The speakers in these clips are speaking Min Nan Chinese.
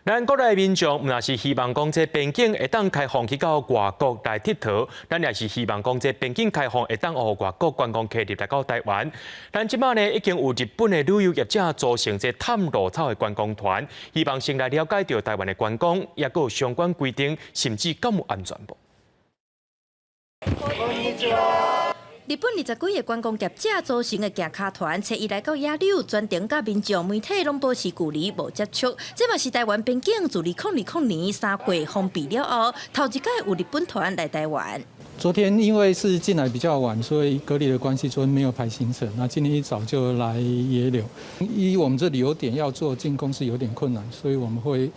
咱國內民眾毋但是希望講這邊境會當開放去到外國來𨑨迌，咱也是希望講這邊境開放會當予外國觀光客入來到台灣。咱這擺呢已經有日本的旅遊業者組成這探路草的觀光團，希望先來了解著台灣的觀光，抑閣有相關規定，甚至敢有安全無？日本20幾个觀光業者組成的行跤團，初一來到野柳，全程佮民眾媒體攏保持距離，無接觸。這嘛是台灣邊境自2020年3月封閉了後，頭一擺有日本團來台灣。昨天因為是進來比較晚，所以隔離的關係，昨天沒有排行程。那今天一早就來野柳，依我們這旅遊點要做淨空是有點困難，所以我們會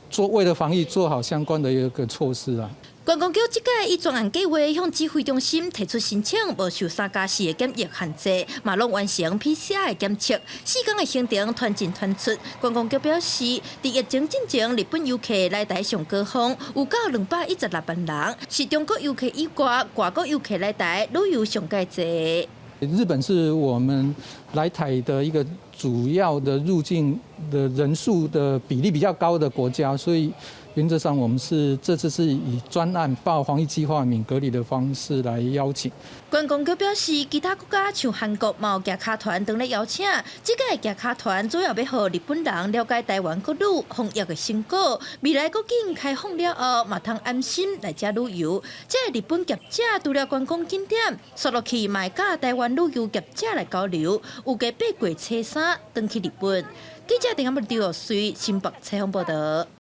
做為了防疫做好相關的一個措施啊。觀光局這擺以專案計劃向指揮中心提出申請，無受3+4的檢疫限制，嘛攏完成 PCR 的檢測，4天的行程團進團出。觀光局表示，佇疫情進前，日本遊客來台上高峰有到216萬人，是中國遊客以外，外國遊客來台旅遊上蓋濟。日本是我們來台的一個主要的入境的人數的比例比較高的國家，所以原則上，我們是這次是以專案報防疫計劃免隔離的方式來邀請。觀光局表示，其他國家像韓國嘛有行跤團當咧邀請，這擺行跤團主要欲予日本人了解台灣國旅防疫的成果，未來國境開放了後，嘛通安心來遮旅遊。這个日本業者除了觀光景點，煞落去嘛會佮台灣旅遊業者來交流，預計8月初三轉去日本。記者鄭阿木劉隨新北採訪報道。